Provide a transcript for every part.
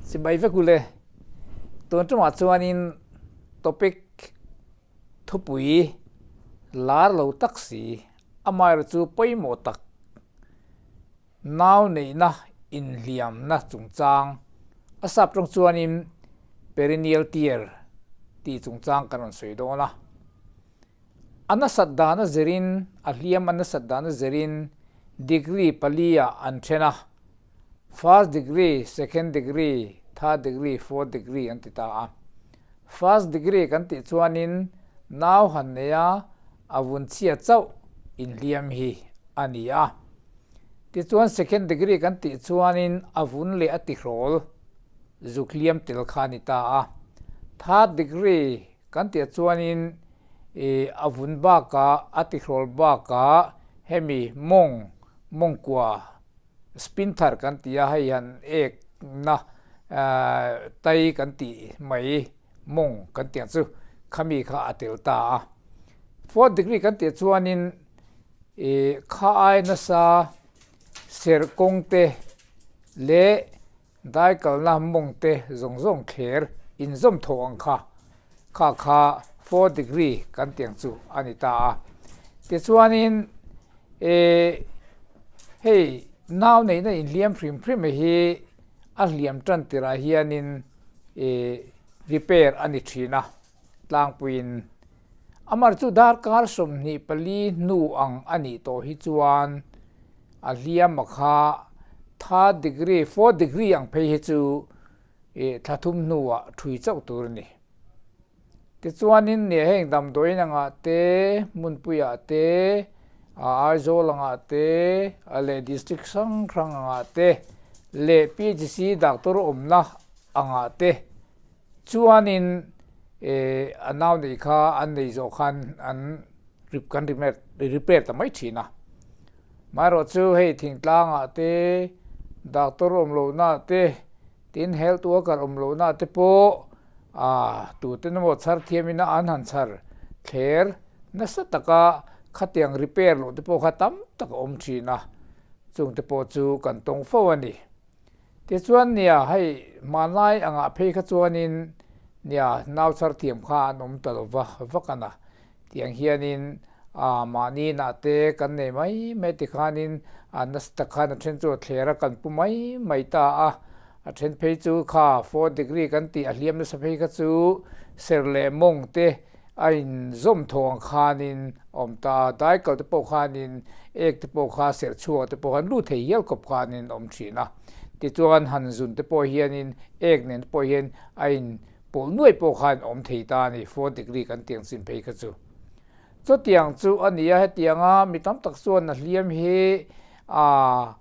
Chibai vek ule. Tun tumah chuanin topic thupui lar lo tak si, amaherawhchu chu pawimawh tak nau neihna inhliamna chungchang a sap tawng chuanin perineal tear tih chungchang kan rawn sawi dawn a. A nasat dan a zirin, a hliam a nasat dan a zirin degree pali-ah an then a, first degree, second degree, third degree, fourth degree an ti ta a. First degree kan tih chuanin nau han nei a, a vun chhia chauh inhliam hi a ni a. Tichuan second degree kan tih chuanin a vun leh a tihrawl zuk hliam tel kha a ni ta a. Third degree Kan tih chuanin i a vun bakah, a tihrawl bakah hemi mawng, mawngkua, spin thar kan ti a, hei han ekna tai kan tih mai mawng kan tih ang chu khami kha a tel ta a. Fourth degree kan tih chuanin i kha ai nasa serh kawng te leh Dai kalna mawngte zawng zawng thler inzawm tho ang kha, kha kha fourth degree kan tih ang chu a ni ta a. Tichuanin eh hei nau neihna inhliam hrim hrim hi a hliam tan tirah hianin eh repair a ni thin a, tlangpuiin. Amar chu darkar 24 hnu ang a nih tawh hi chuan a hliam a kha third degree, fourth degree ang phei hi chu ih thla thum hnuah thui chauh tur a ni. Tichuanin nia heng damdawiin angah te, hmunpuiah te, Aizawl angah te leh district hrang hrang angah te leh PHC doctor awmna angah te Chuanin a nau neih kha an nei zawh khan an kan repair ta mai thin a. Maherawh chu hei thingtlangah te, doctor awm lohna te, tin health worker awm lohna te pawh tute emaw chhar thiamin an han chhar thler nasa taka khatiang repair loh te pawh kha tam tak a awm thin a, chungte pawh chu kan tawng fo a ni. Tichuan nia hei hmanlai angah phei kha chuanin nia nau chhar thiam kha an awm ta lo va vak a na. Tiang hianin ah mahni nah te kan nei mai mai tikhanin a nasa tak khan a then chu a thler a kan pu mai mai ta a. A then phei chu kha fourth degree kan tih a hliam nasa phei kha chu ser leh mawng te A inzawm tho ang khanin a awm ta a, daikal te pawh khanin ek te pawh kha serh chhuak te pawh khan lut thei hial khawp khanin a awm thin a. Tichuan han zun te pawh hianin ek nen te pawh hian a inpawlh nuai pawh khan a awm thei ta a ni, fourth degree kan tih ang chin phei kha chu. Chutiang chu a ni a, hetianga mi tam tak chuan a hliam hi a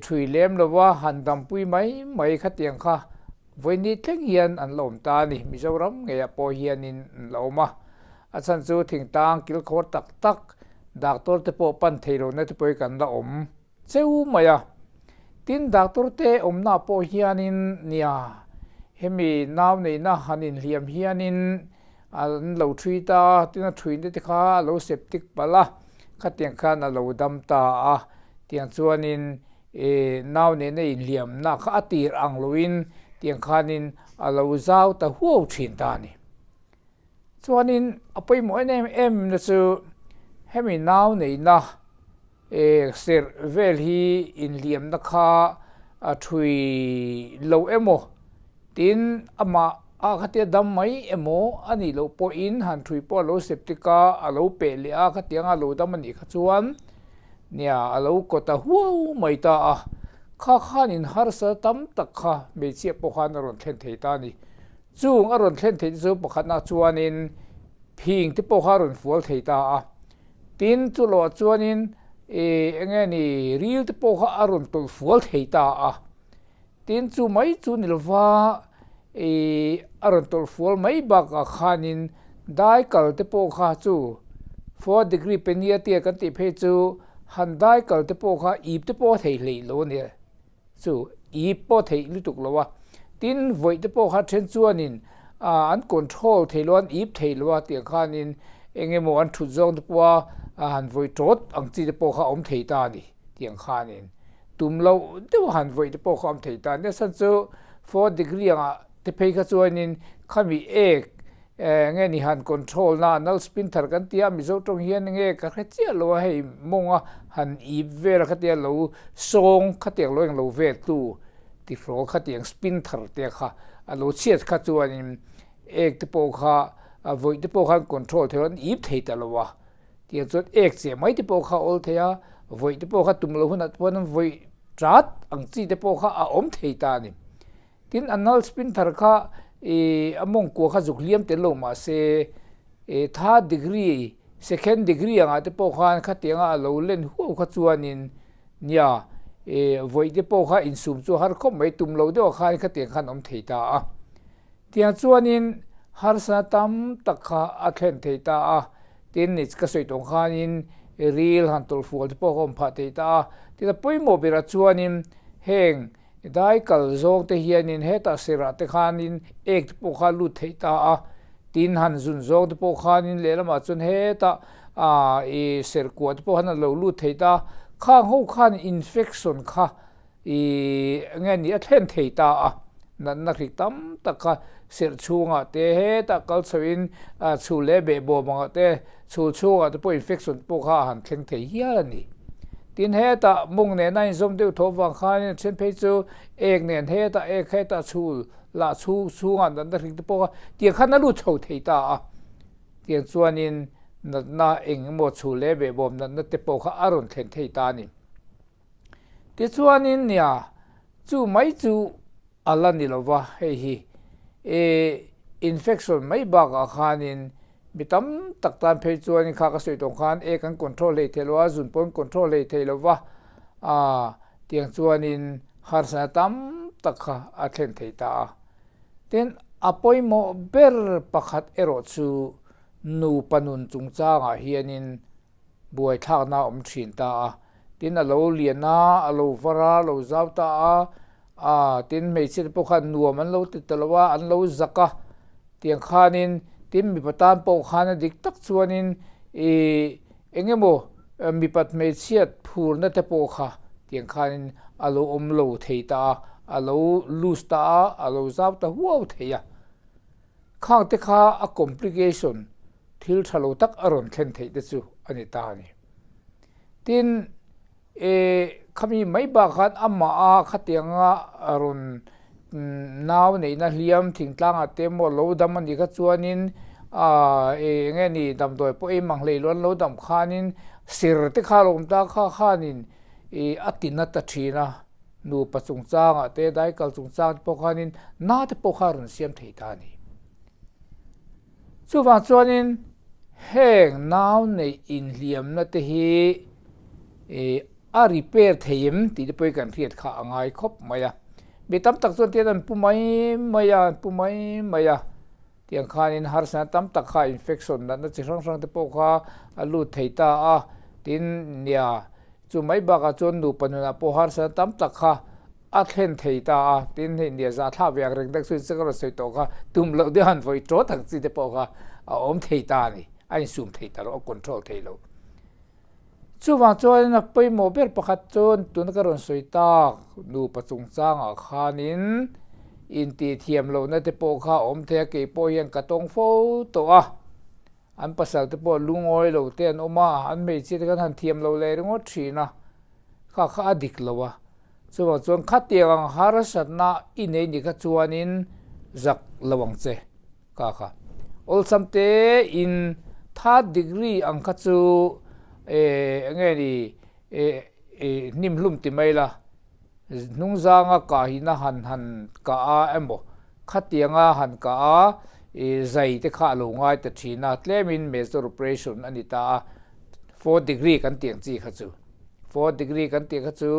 thui lem lo va, han dampui mai mai khatiang kha Vawini thleng hian an la awm ta a ni. Mizoram ngeiah pawh hianin an la awm a. A chhan chu thingtlang kilkhawr tak tak doctor te pawh pan thei lohna te pawh hi kan la awm cheu mai a. Tin, doctor te awmnaah pawh hianin nia hemi nau neihna han inhliam hianin an lo thui ta a, tin a thuina te kha a lo septic palh a, khatiang khan a lo dam ta a. Tiang chuanin E, nau nena inhliamna kha a tir ang loin tiang khanin a lo zau ta huau thin ta a ni. Chuanin a pawimawh em em em na chu hemi nau neihna e serh vel hi inhliamna kha a thui lo emaw Tin, amah a khatia dam mai emaw a nih loh pawhin han thui pawh a lo septic a, a lo peh leh a, khatianga a lo dam a nih kha chuan nia a lo kaw ta huau mai ta a. Kha khanin harsa tam tak kha hmeichhia pawh khan a rawn thlen thei ta a ni. Chung a rawn thlen theih te chu pakhatna chuanin phing te pawh kha a rawn fual thei ta a. Tin, chu loah chuanin ih eng nge ni ril te pawh kha a rawn tawlh fual thei ta a. Tin chu mai chu ni lova ih a rawn tawlh fual mai bakah khanin dai kal te pawh kha chu fourth degree penia tia kan tih phei chu han dai kal te pawh kha ip te pawh a thei hleih lo a nia chu ip pawh a theih lutuk lo a. Tin vawih te pawh kha then chuanin ah an control thei lo a an ip thei lo a tiang khanin eng emaw an thut zawng te pawha han vawih tawt ang chi te pawh kha a awm thei ta a ni tiang khanin. Tum loh deuh a han vawih te pawh kha awm thei ta. Nasa chu Fourth degree angah te phei kha chuanin khami ek nge ni han control na anal spin thar kan tia Mizo tawng hian nge ka hre chiah lo a hei mawnga han ip vel a khatia lo sawng khatiang lo englo vel tu tihrawl khatiang spin thar te kha a lo chhiat kha chuanin ek te pawh kha vawi te pawh khan control thei lo an ip thei ta lo a tiang chuan ek che mai te pawh kha a awl thei a vawi te pawh kha tum lo hunah te pawh an vawi chat ang chi te pawh kha a awm thei ta a ni. Tin, a nal spin thar kha ih a mawngkua kha zuk hliam tel lo mah se ih third degree, second degree angah te pawh khan khatianga a lo len huau kha chuanin nia ih vawi te pawh kha insum chu a har khawp mai tum lo deuhah khan khatiang khan awm thei ta a. Tiang chuanin harsana tam tak kha a thlen thei ta a, tin nih ka sawi tawng khanin ril han tawlh fual te pawh kha awm phah thei ta a. Tin, a pawimawh berah chuanin heng Dai kal zawng te hianin hetah serah te khanin ek te pawh kha lut theih ta a, tin han zun zawng te pawh khanin lehlamah chuan hetah ah ih serkua te pawh khan a lo lut thei ta a, khang ho khan infection kha ih nge ni a thlen thei ta a, natna hrik tam tak kha serh chhungah te hetah kal chhoin ah chhul leh behbawm angah te Chhul chhungah te pawh infection pawh kha a han thleng thei hial a ni. Tin, hetah mawng nen a inzawm deuh tho vang khanin a then phei chu ek nen hetah ek hetah chhul lah chhung chhungah natna hrik te pawh kha tiang khan a lut chho thei ta a. Tiang chuanin natna eng emaw chhul leh behbawm natna te pawh kha a rawn thlen thei ta a ni. Tichuanin nia chu mai chu a la ni lo va, hei hi e infection mai bakah khanin mi tam tak tan phei chuanin kha ka sawi tawng khan e kan control hlei thei lo a, zun pawh an control hlei thei lo va, a tiang chuanin harsatna tam tak kha a thlen thei ta a. Tin, a pawimawh ber pakhat erawh chu nupa nun chungchangah hianin buaithlakna a awm thin ta a, tin a lo lian a, a lo var a, a lo zau ta a, aa tin hmeichhia te pawh khan nuam an lo ti ta lo a, an lo zak a, tiang khanin tin mipa tan pawh khan a dik tak chuanin ih eng emaw mipat hmeichhiat phurna te pawh kha tiang khanin a lo awm lo thei ta a, a lo loose ta a, a lo zau ta huau thei a, khang te kha a complication thil tha lo tak a rawn thlen theih te chu a ni ta a ni. Tin, e khami mai bak khan amah a khatianga a rawn nau neihna hliam thingtlangah te emaw lo dam a nih kha chuanin a e enge ni damdawi pawh ei mang hlei lo an lo dam khanin ser te kha a lo awm ta kha khanin e a ti na ta thin a, nupa chungchangah te daikal chungchang te pawh khanin na te pawh kha a rawn siam thei ta a ni. Chuvang chuanin heng nau neih inhliamna te hi a repair thei em tih te pawh hi kan hriat kha a ngai khawp mai a. Mi tam tak chuan tian an pu mai mai a, an pu mai mai a. Tiang khanin harsatna tam tak kha infection natna chi hrang hrang te pawh kha a lut thei ta a. Tin, nia chu mai bakah chuan nupa nunah pawh harsatna tam tak kha a thlen thei ta a, tin hei nia zah thlak ve ang reng tak chu ka rawn sawi tawh kha tum loh deuh han vawi tawt ang chi te pawh kha a awm thei ta a ni, a insum thei ta lo, a control thei lo. Chuvang chuanin a pawimawh ber pakhat chuan tuna ka rawn sawi tak nupa chungchangah khanin intihthiam lohna te pawh kha a awm thei a, kei pawh hian ka tawng fo tawh a. An pasal te pawh lungawi lo te an awm a, an hmeichhia te khan han thiam lo leh ringawt thin a, kha kha a dik lo a. Chuvang chuan khatiang ang harsatna i nei ni kha chuanin zak lo ang che ka kha. Awlsam te in third degree ang kha chu eh enge ni eh hnim hlum ti mai la. Hnungzanga kahina han han kah a emaw khatianga han kah a i zai te kha a lo ngai ta thin a, tlemin major operation a ni ta a, fourth degree kan tih ang chi kha chu fourth degree kan tih kha chu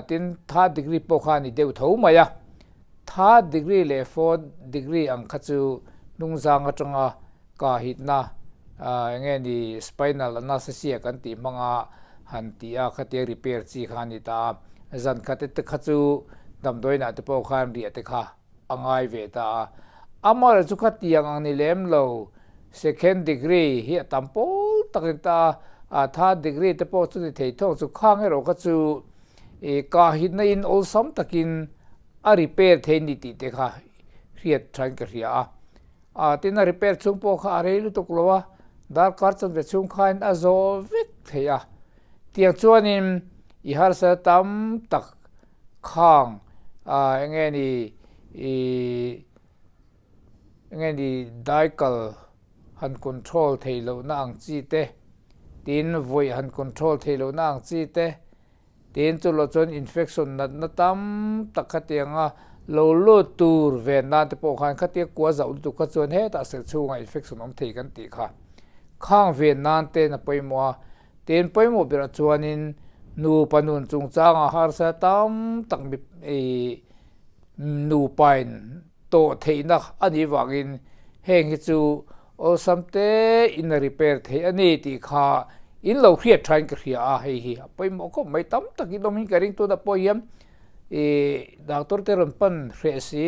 tin third degree pawh kha a ni deuh tho mai a, third degree leh fourth degree ang kha chu hnungzang atanga Ka hitna enge ni spinal anaesthesia kan tih hmanga han tih a khatia repair chi kha a ni ta a, zan khat te kha chu damdawiinah te pawh khan riah te kha a ngai ve ta a. Amaherawhchu chu khatiang ang ni lem lo second degree hi a tam pawl tak a ni ta a, third degree te pawh chu ni thei thawk chu khang erawh kha chu ka hitna in awlsam takin. a repair thei ni tih te kha hriat thain ka hria a. A tin a repair chhung pawh kha a rei lutuk lo a, darkar chanve chhung khain a zawh vek thei a. Tiang chuanin i harsatna tam tak khang eng nge ni ih eng nge ni daikal han control theih lohna ang chi te, tin vawi han control theih lohna ang chi te, Tin chu lo chuan infection natna tam tak khatianga lo lut tur ven nan te pawh khan khatia kua zauh lutuk kha chuan hetah serh chhungah infection awm thei kan tih kha khang ven nan ten a pawimawh a. Tin pawimawh berah chuanin nupa nun chungchangah harsa tam tak mi ih nupain tawh theihna a nih vangin heng hi chu awlsam te in a repair theih a ni tih kha in lo hriat thain ka hria a, hei hi a pawimawh khawp mai tam tak in awm in ka ring tunah pawh hian ih doctor te rawn pan hreh si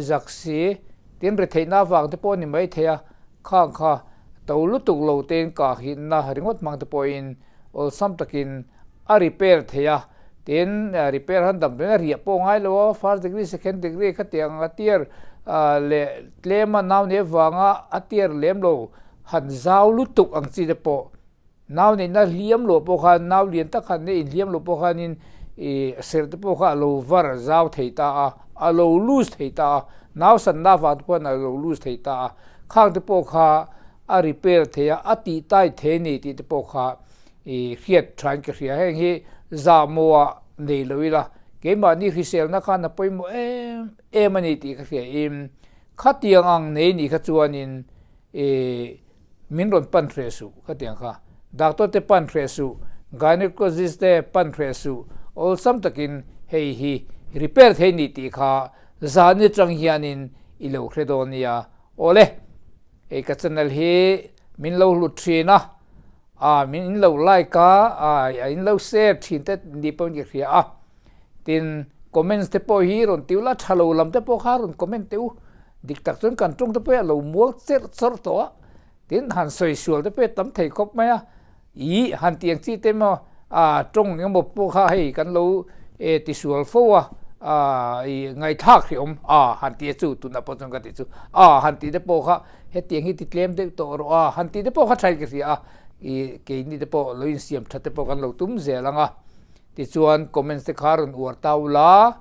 zak si tin retheihna avang te pawh a ni mai thei a, khang kha to lutuk lo tein kah hinna ringawt hmang te pawhin awlsam takin a repair thei a, tin repair han dam tuin a riah pawh ngai lo a, first degree second degree khatiang anga tear leh tlema nau nei avanga a tear lem lo han zau lutuk ang chi te pawh nau neihna hliam loh pawh khan nau lian tak han nei inhliam loh pawh khanin ih serh te pawh kha a lo var zau thei ta a, a lo loose thei ta a, nau sanna avang te pawh a lo loose thei ta a, khang te pawh kha a repair thei a, a tih tai thei a ni tih te pawh kha I hriat thain ka hria, heng hi zahmawh nei lo ila, keimahni hriselna khan a pawimawh em em a ni tih ka hria in, khatiang ang nei nih kha chuanin i min rawn pan hreh suh khatiang kha, doctor te pan hreh suh, gynecologist te pan hreh suh, awlsam takin hei hi repair thei ni tih kha zan atang hianin i lo hre dawn nia, awle hei ka channel hi min lo hlut thin a. A min in lo like a, a in lo share thin te ni pawhin ka hria a, tin comments te pawh hi rawn ti ula tha lo lam te pawh kha rawn comment teh u, dik tak chuan kan tawng te pawh hi a lo mual cherh chawrh tawh a, tin han sawi sual te pawh hi a tam thei khawp mai a, ih han tih ang chi te emaw a tawng eng emaw pawh kha hei kan lo ti sual fo a, ih ngaihthlak hreh awm a han tih a chu tunah pawh chuan ka tih chu a han tih te pawh kha Hetiang hi ti tlem deuh tawh rawh a, han tih te pawh kha thain ka hria a, ih keini te pawh lo insiam that te pawh kan lo tum zel ang a, tichuan comments te kha rawn uar ta ula,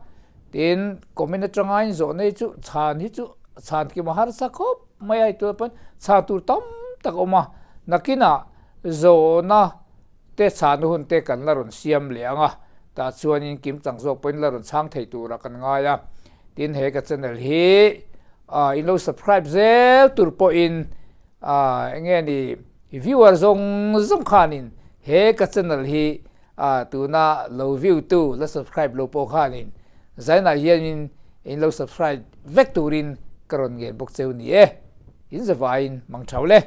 tin comment atanga in zawhna hi chu chhan hi chu chhan kim a harsa khawp mai a, tunah pawn chhan tur tam tak a awm a, nakinah zawhna te chhana hun te kan la rawn siam leh ang a, tah chuanin kim chang zawk pawhin la rawn chhang thei turah kan ngai a, tin he ka channel hi ah in lo subscribe zel tur pawhin ah eng nge ni viewer zawng zawng khanin he ka channel hi ah tuna lo view tu la subscribe lo pawh khanin zainah hianin in lo subscribe vek turin ka rawn ngen bawk cheu ni e, in zavaiin mang thau le.